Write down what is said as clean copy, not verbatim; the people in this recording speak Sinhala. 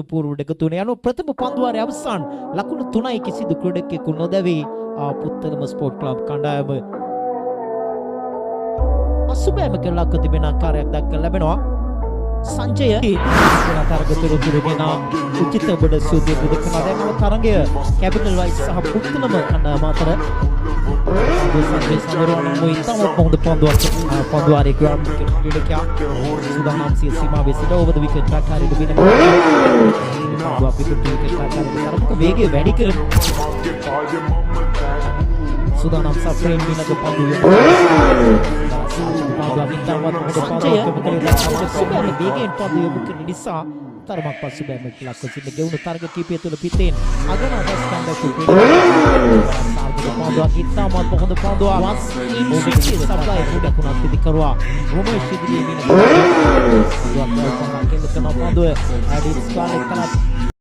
ලකුණු පුවරුවට එකතු වුණේ. අනුව ප්‍රථම පන්දු වාරයේ අවසන් ලකුණු 3යි කිසිදු ක්‍රීඩකයෙකු නොදැවී පුත්තලම ස්පෝර්ට් ක්ලබ් කණ්ඩායම පසුබෑමක ලක්ව තිබෙන ආකාරයක් දක්න ලැබෙනවා. සංජය තරග තොරතුරු ගෙන උචිත ඔබට සුදිය බුද කරනවා. දැන් නව තරගය කැපිටල් වයිස් සහ පුත්තලම කණ්ඩායම අතර සංජය සඳරුවන් මොයි ඉතාමත් හොඳ පන්දුවක් පන්දු වාරයේ ක්‍රියාත්මක කරන ක්‍රීඩකයා සූදානම් සිය සීමාවේ සිට ඕවර් ද විකට් ආකාරයට වෙන පන්දුවක් විකට් විකට් ආකාරයට තරමක වේගය වැඩි කර සූදානම් සහ ෆ්‍රේම් මීළඟ පන්දු යොමු පන්දුවක් ඉතාමත් හොඳ පන්දුවක් යොමු කළේ. සුබෑම වේගයෙන් පන්දු යොමු කරන නිසා තරමක් පසුබෑමට ලක්ව සිටින ගෙවුණු තරග කීපය තුළ පිටෙන් අගන අදහස්කම් දැක්වූ සාර්ථක පන්දුවක්, ඉතාමත් හොඳ පන්දුවක්. සප්ලයි කුඩකුණක් පිටිකරුවා රොමේෂ් ඉදිරියේ මීළඟ පන්දුවක් කෙල්ල කරන පන්දුව ඩීප් ස්ක්වයර් එක.